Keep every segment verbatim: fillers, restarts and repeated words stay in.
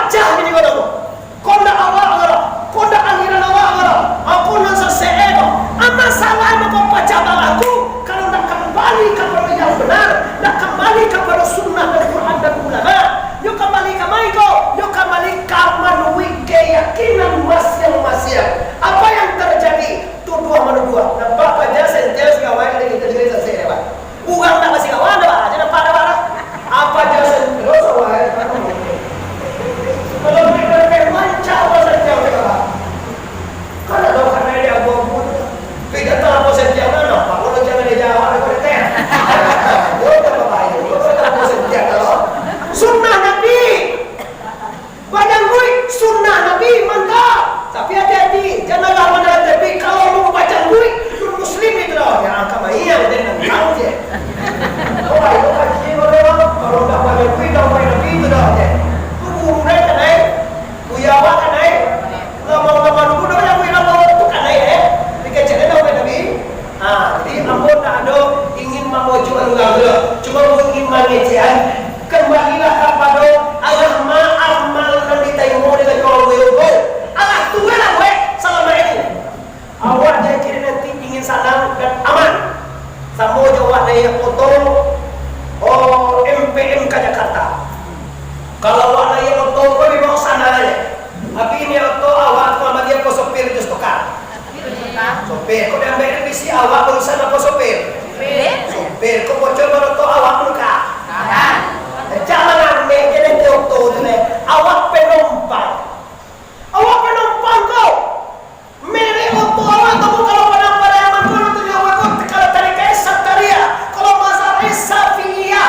Pacah bini ko tu. Ko ndak awak ko, ko ndak aliran awak ko. Aku nan sasek ko. Apo salah mako pacah balaku, kalau ndak kambali kapado yang benar, ndak kambali kapado sunnah dan Quran dan ulama. Yo kambali ka ma ko, yo kambali ka manuruik keyakinan masiang-masiang. Apo yang terjadi? Tuduah manuduah. Nampak paja sentiang sikawan dari kita juga sasek, Pak. Urang ndak basikawan doh, aja nampak doh, Pak. Apo jo sen-, doso wae. Kalau kita mancak apo sentiang, Pak. Kan ado kanai di abu-abu tu. Tapi datang apo sentiang, kan nampak kalau jangan di Jawa, ada kode teh. Yo, tak apa-apa, yo. Apo sentiang, kalau sunnah Nabi. Bajangguik sunnah Nabi, mantap. Tapi hati-hati, janganlah mandatangi. Kalau mau bajangguik, non muslim itu dah. Ya, angka mayang, dan nantang je. Oh, ayo kaji, kalau, kalau ndak bajangguik, ndak main Nabi itu dah, je. Tu guru dah kanai, buya awak kanai. Ulama-ulama dulu dah bajangguik, ulama tu kanai, eh. Dikecek dah main Nabi. Ha, jadi ambo ndak ado ingin mamojok urang tu. Cuma ambo ingin mangecekan. Kambalilah kapado amal-amal nan ditarimo dek urang tu. Alah tu lah buek salama ini. Awak jan kiro nanti ingin sanang dan aman. Samo jo awak naiak oto, oh, M P M ka Jakarta. Kalau awak naiak oto, ko di bawah sana aja. Tapi ini oto awak tu mambali apo sopir tu stoka. Sopir, kok diambil dari bisi awak barusan apo sopir? Sopir. Sopir, kok bocor baru tu awak muka. Jangan ambil je deh oto tu deh. Awak penumpang. Awak penumpang kau. Merek oto awak tu kalau pada pada yang mangkon tu nyawa kau kalau tadi kaisar tadi ya. Kalau masalah Safiya.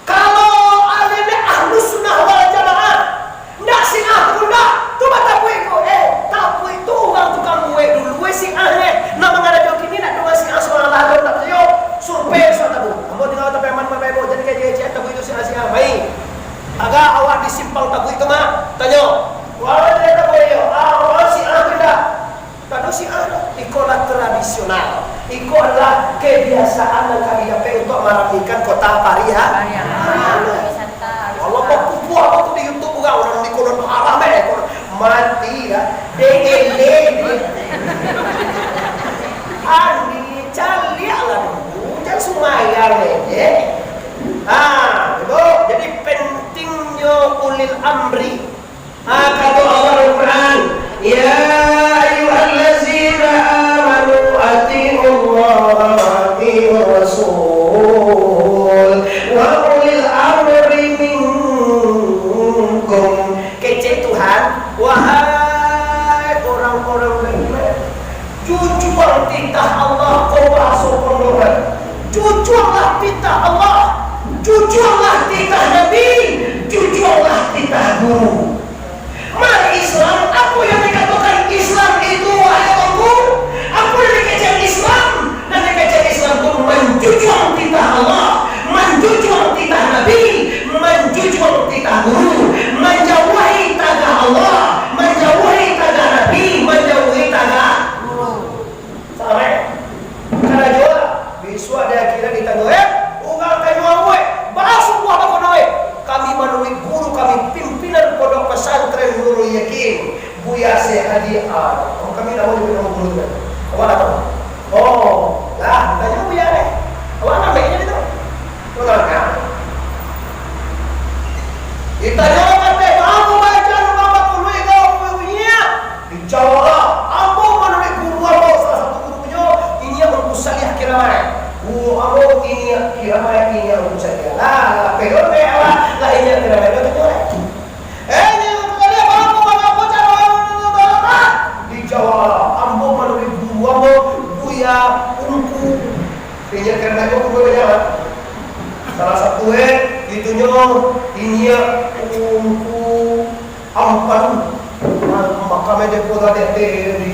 Kalau alimnya Ahlus Sunnah wal Jamaah, ndak Syiah pun ndak. Tu batapuik ko, eh, tapuik tu urang tukang buek dulu, eh, Syiah, eh. Nak mangarajo kini nak danga Syiah surang lah, ndak tahu. Survei suatu tabu. Ambo tinggal tapi aman, aman, aman, jadi kayak dia, tabu itu Syiah, Syiah, baik. Agak awak di simpang tabu itu, Mak. Tanyo. Wah, dia tabu iyo. Ah, awak Syiah pun ndak. Tado Syiah doh. Iko lah tradisional. Iko adalah kebiasaan nan kami dapek untuk maramikan kota Pariaman. Pariaman. Wisata, wisata. Walau bakubuah aku tu di YouTube urang, urang di kolon haram, eh, kolon mati dah. D L D. Andi, caliak lah dulu. Jangan sumayang, eh. Ah, itu. Jadi pentingnyo ulil amri. Ah, kato Allah dalam Quran, "Ya ayyuhallazina amanu ati'ullaha wa ati'ur rasul wa ulil amri minkum." Kecek Tuhan, wahai orang-orang beriman, jujuang titah Allah, ko bahaso pondok. Jujuanglah titah Allah, jujuanglah titah Nabi, jujuanglah titah guru. Mari Islam, apo yang dikatokan Islam itu, wahai Tuanku? Apo yang dikecek Islam? Nan dikecek Islam tu manjujuang titah Allah, manjujuang titah Nabi, manjujuang titah guru, manjauahi tagah Allah, manjauahi tagah Nabi, manjauahi tagah guru. Sampai. Karajo lah. Bisuak di akhirat ditanyo, eh, urang tanyo awak, eh, basubuah bakono, eh. Kami manuruik guru kami, pimpinan Pondok Pesantren Nurul Yakin, Buya Syekh Haji A. Oh, kami namo juga namo guru tu, kan? Awak dak tahu? Oh, lah, ditanyo Buya deh. Awak namo ini tu? Urang kan? Ditanyo, kateh, "Kamu baca doa bakulu iko bunyi-bunyi?" Dijawablah, "Ambo manuruik guru ambo, salah satu gurunyo, inyiak Ungku Saliah Kiramaik. Guru ambo inyiak Kiramaik, inyiak Ungku Saliah." Lah, lah, pedo dek awak, lah, inyiak Kiramaik, lah, betul, eh? Eh, inyiak Ungku Saliah, ambo manuruik guru ambo, dijawablah, "Ambo manuruik guru ambo, Buya Ungku." Inyiak Kiramaik ko guru banyak, kan? Salah satu, eh, itunyo, inyiak Ungku Ampadu, ma-, makam e depo tadi di, di,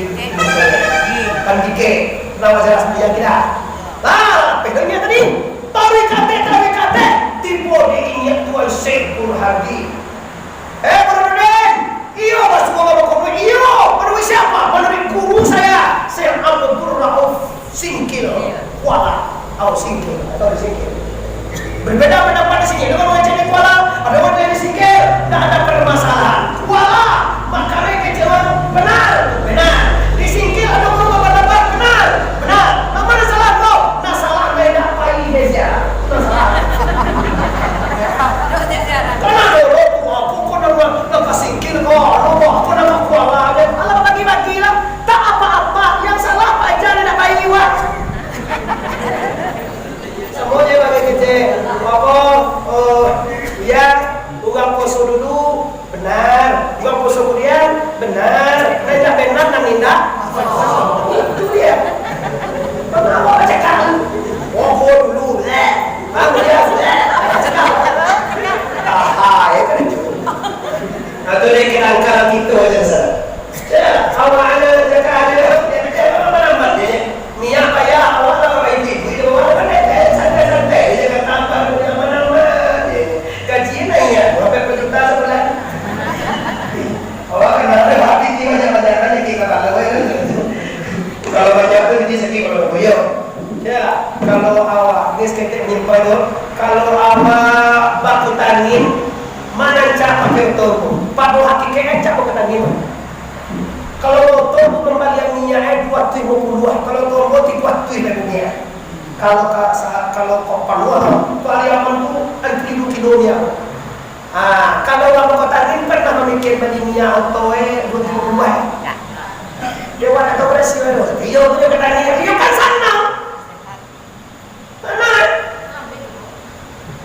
kan dikek, nama jelas dia kita. Nah, pedangnya tadi, tarik kate, tarik kate, tibo di inyiak Tuan Syekh Burhanuddin. Eh, Burhanuddin, iyo, basuo ka bakulu, iyo, manuruik siapa? Manuruik guru saya, Syekh Abdul Rauf Singkil, Kuala, atau Singkil, atau di Singkil. Berbeda pendapat di sini. Ada orang mengecek di Kuala, ada orang di Singkil. Ndak ada Iya, berapa juta sebulan? Oh, kenapa hati ini banyak-banyak aja kita tahu ya. Kalau macam tu, jadi sakit kalau koyo. Ya, kalau awak, ni saketek nyimpan tu, kalau awak baku tangin, manancak pakai oto tu. Pado hakikatnya cak baku tangin. Kalau oto tu pambalian minyak eh dua ratus lima puluh, kalau tombol tiga ratus lah minyak. Kalau ka, sa-, kalau kau panuah, tu hari aman tu, antu ibu kilo dia. Ah, kalau urang kota ni pernah mamikir bali minyak oto, eh, dua puluh buah. Dia awak nak tahu rasio tu. Iyo, tu dia kata ni, iyo kan sanang. Sanang.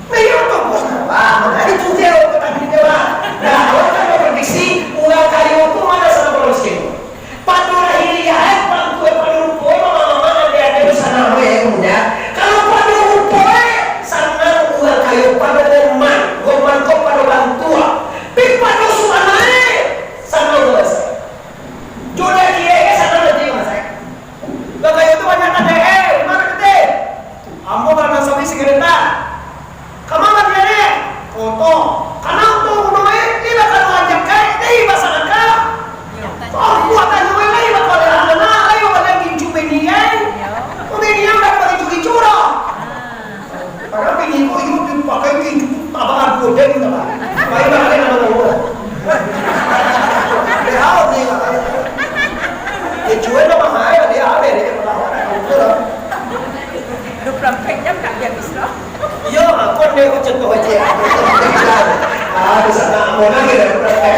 Nah, iyo tu, bos, nah, wah, mana itu dia, kata ni dia, wah. Nah, awak kan memprediksi, urang kayo tu mana sanang urang miskin. Pado lahiriah, eh, pangkua, pado rupo, eh, mama-mama, ade-ade, sanang, eh, muda. Kalau pado rupo, eh, sanang urang kayo, pado goman, goman ko pado bantuak. Pi pado suanai, sanang urang sai. Jodoh kiri, eh, sanang nanti urang sai. Lah kayo tu banyak tadek, eh, mano kete? Ambo barang sawi sigaret, ah. Kama mati ade? Koto. Kana untuang bunuh, eh, di bakal manjakai, di basadakah. Oh, buatanyo, eh, lai bakal anak, lai bakal gincu bini, eh. Bini yang dak pakai gincu-gincu doh. Karena bini ko iyo dipakai gincu tu tabak dua den tu, tabak. Baik, baik, baik, baik, baik. Dia awak ni, baik. Dia jual dah mahal, dia awet, dia mahal, dah tahu tu lah. Dua puluh empat jam tak habis-habis lah. Yo, aku ambil contoh aja. Ah, bisa nak mau lagi dah, dua puluh empat